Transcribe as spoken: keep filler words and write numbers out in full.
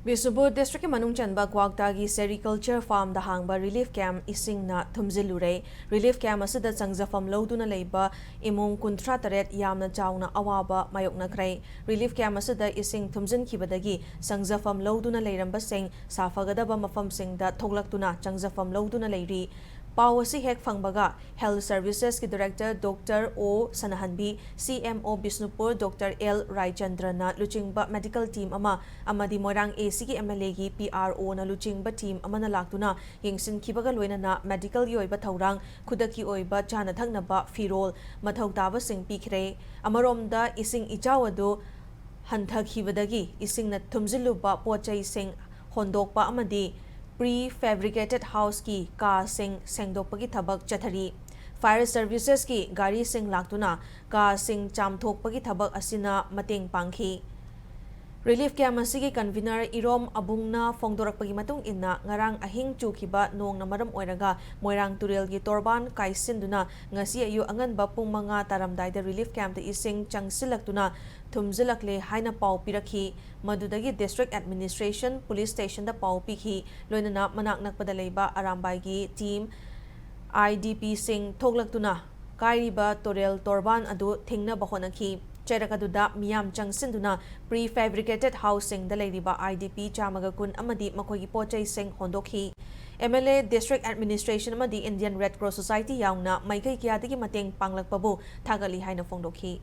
ꯕꯤꯁꯅꯨꯄꯨꯔ ꯗꯤꯁꯇ꯭ꯔꯤꯛꯀꯤ ꯃꯅꯨꯡ ꯆꯟꯕ ꯀ꯭ꯋꯥꯛꯇꯥꯒꯤ ꯁꯦꯔꯤꯀꯜꯆꯔ ꯐꯥꯔꯝꯗ ꯍꯥꯡꯕ ꯔꯤꯂꯤꯐ ꯀꯦꯝꯞ ꯏꯁꯤꯡꯅ ꯊꯨꯝꯖꯤꯜꯂꯨꯔꯦ꯫ ꯔꯤꯂꯤꯐ ꯀꯦꯝꯞ ꯑꯁꯤꯗ ꯆꯪꯖꯐꯝ ꯂꯧꯗꯨꯅ ꯂꯩꯕ ꯏꯃꯨꯡ ꯀꯨꯟꯊ꯭ꯔꯥ ꯇꯔꯦꯠ ꯌꯥꯝꯅ ꯆꯥꯎꯅ ꯑꯋꯥꯕ ꯃꯥꯌꯣꯛꯅꯈ꯭ꯔꯦ꯫ ꯔꯤꯂꯤꯐ ꯀꯦꯝꯞ ꯑꯁꯤꯗ ꯏꯁꯤꯡ ꯊꯨꯝꯖꯤꯟꯈꯤꯕꯗꯒꯤ ꯆꯪꯖꯐꯝ ꯂꯧꯗꯨꯅ ꯂꯩꯔꯝꯕꯁꯤꯡ ꯁꯥꯐꯒꯗꯕ ꯃꯐꯝꯁꯤꯡꯗ ꯊꯣꯛꯂꯛꯇꯨꯅ ꯆꯪꯖꯐꯝ ꯂꯧꯗꯨꯅ ꯂꯩꯔꯤ꯫ ꯄꯥꯎ ꯑꯁꯤ ꯍꯦꯛ ꯐꯪꯕꯒ ꯍꯦꯜꯊ ꯁꯔꯚꯤꯁꯦꯁꯀꯤ ꯗꯥꯏꯔꯦꯛꯇꯔ ꯗꯣꯛꯇꯔ ꯑꯣ ꯁꯅꯥꯍꯟꯕꯤ, ꯁꯤ M O Bishnupur doctor L ꯔꯥꯏꯆꯟꯗ꯭ꯔꯅ ꯂꯨꯆꯤꯡꯕ ꯃꯦꯗꯤꯀꯦꯜ ꯇꯤꯝ ꯑꯃ ꯑꯃꯗꯤ ꯃꯣꯏꯔꯥꯡ ꯑꯦ ꯁꯤꯒꯤ ꯑꯦꯝ ꯑꯦꯜ ꯑꯦꯒꯤ ꯄꯤ ꯑꯥꯔ ꯑꯣꯅ ꯂꯨꯆꯤꯡꯕ ꯇꯤꯝ ꯑꯃꯅ ꯂꯥꯛꯇꯨꯅ ꯌꯦꯡꯁꯤꯟꯈꯤꯕꯒ ꯂꯣꯏꯅꯅ ꯃꯦꯗꯤꯀꯦꯜꯒꯤ ꯑꯣꯏꯕ ꯊꯧꯔꯥꯡ, ꯈꯨꯗꯛꯀꯤ ꯑꯣꯏꯕ ꯆꯥꯅ ꯊꯛꯅꯕ, ꯐꯤꯔꯣꯜ, ꯃꯊꯧ ꯇꯥꯕꯁꯤꯡ ꯄꯤꯈ꯭ꯔꯦ꯫ ꯑꯃꯔꯣꯝꯗ ꯏꯁꯤꯡ ꯏꯆꯥꯎ ꯑꯗꯨ ꯍꯟꯊꯈꯤꯕꯗꯒꯤ ꯏꯁꯤꯡꯅ ꯊꯨꯝꯖꯤꯜꯂꯨꯕ ꯄꯣꯠ ꯆꯩꯁꯤꯡ ꯍꯣꯟꯗꯣꯛꯄ ꯑꯃꯗꯤ ꯄ꯭ꯔꯤ ꯐꯦꯕ꯭ꯔꯤꯀꯦꯇꯦꯠ ꯍꯥꯎꯁꯀꯤ ꯀꯥꯁꯤꯡ ꯁꯦꯡꯗꯣꯛꯄꯒꯤ ꯊꯕꯛ ꯆꯠꯊꯔꯤ꯫ ꯐꯥꯌꯔ ꯁꯔꯚꯤꯁꯦꯁꯀꯤ ꯒꯥꯔꯤꯁꯤꯡ ꯂꯥꯛꯇꯨꯅ ꯀꯥꯁꯤꯡ ꯆꯥꯝꯊꯣꯛꯄꯒꯤ ꯊꯕꯛ ꯑꯁꯤꯅ ꯃꯇꯦꯡ ꯄꯥꯡꯈꯤ꯫ ꯔꯤꯂꯤꯐ ꯀꯦꯝꯞ ꯑꯁꯤꯒꯤ ꯀꯟꯚꯤꯅꯔ ꯏꯔꯣꯝ ꯑꯕꯨꯡꯅ ꯐꯣꯡꯗꯣꯔꯛꯄꯒꯤ ꯃꯇꯨꯡ ꯏꯟꯅ, ꯉꯔꯥꯡ ꯑꯍꯤꯡ ꯆꯨꯈꯤꯕ ꯅꯣꯡꯅ ꯃꯔꯝ ꯑꯣꯏꯔꯒ ꯃꯣꯏꯔꯥꯡ ꯇꯨꯔꯦꯜꯒꯤ ꯇꯣꯔꯕꯥꯟ ꯀꯥꯏꯁꯤꯟꯗꯨꯅ ꯉꯁꯤ ꯑꯌꯨꯛ ꯑꯉꯟꯕ ꯄꯨꯡ ꯃꯉꯥ ꯇꯥꯔꯝꯗꯥꯏꯗ ꯔꯤꯂꯤꯐ ꯀꯦꯝꯞꯇ ꯏꯁꯤꯡ ꯆꯪꯁꯤꯜꯂꯛꯇꯨꯅ ꯊꯨꯝꯖꯤꯜꯂꯛꯂꯦ ꯍꯥꯏꯅ ꯄꯥꯎ ꯄꯤꯔꯛꯈꯤ꯫ ꯃꯗꯨꯗꯒꯤ ꯗꯤꯁꯇ꯭ꯔꯤꯛ ꯑꯦꯗꯃꯤꯅꯤꯁꯇ꯭ꯔꯦꯁꯟ ꯄꯨꯂꯤꯁ ꯁ꯭ꯇꯦꯁꯟꯗ ꯄꯥꯎ ꯄꯤꯈꯤ꯫ ꯂꯣꯏꯅꯅ ꯃꯅꯥꯛ ꯅꯛꯄꯗ ꯂꯩꯕ ꯑꯔꯥꯝꯕꯥꯏꯒꯤ ꯇꯤꯝ, ꯑꯥꯏ ꯗꯤ ꯄꯤꯁꯤꯡ ꯊꯣꯛꯂꯛꯇꯨꯅ ꯀꯥꯏꯔꯤꯕ ꯇꯨꯔꯦꯜ ꯇꯣꯔꯕꯥꯟ ꯑꯗꯨ ꯊꯤꯡꯅꯕ ꯍꯣꯠꯅꯈꯤ꯫ ꯆꯩꯔꯛ ꯑꯗꯨꯗ ꯃꯤꯌꯥꯝ ꯆꯪꯁꯤꯟꯗꯨꯅ ꯄ꯭ꯔꯤ ꯐꯦꯕ꯭ꯔꯤꯀꯦꯇꯦꯠ ꯍꯥꯎꯁꯁꯤꯡꯗ ꯂꯩꯔꯤꯕ ꯑꯥꯏ ꯗꯤ ꯄꯤ ꯆꯥꯝꯃꯒ ꯀꯨꯟ ꯑꯃꯗꯤ ꯃꯈꯣꯏꯒꯤ ꯄꯣꯠ ꯆꯩꯁꯤꯡ ꯍꯣꯟꯗꯣꯛꯈꯤ꯫ M L A, district administration ꯑꯃꯗꯤ ꯏꯟꯗꯤꯌꯟ ꯔꯦꯗ ꯀ꯭ꯔꯣꯁ ꯁꯣꯁꯥꯏꯇꯤ ꯌꯥꯎꯅ ꯃꯥꯏꯀꯩ ꯀꯌꯥꯗꯒꯤ ꯃꯇꯦꯡ ꯄꯥꯡꯂꯛꯄꯕꯨ ꯊꯥꯒꯠꯂꯤ ꯍꯥꯏꯅ ꯐꯣꯡꯗꯣꯛꯈꯤ꯫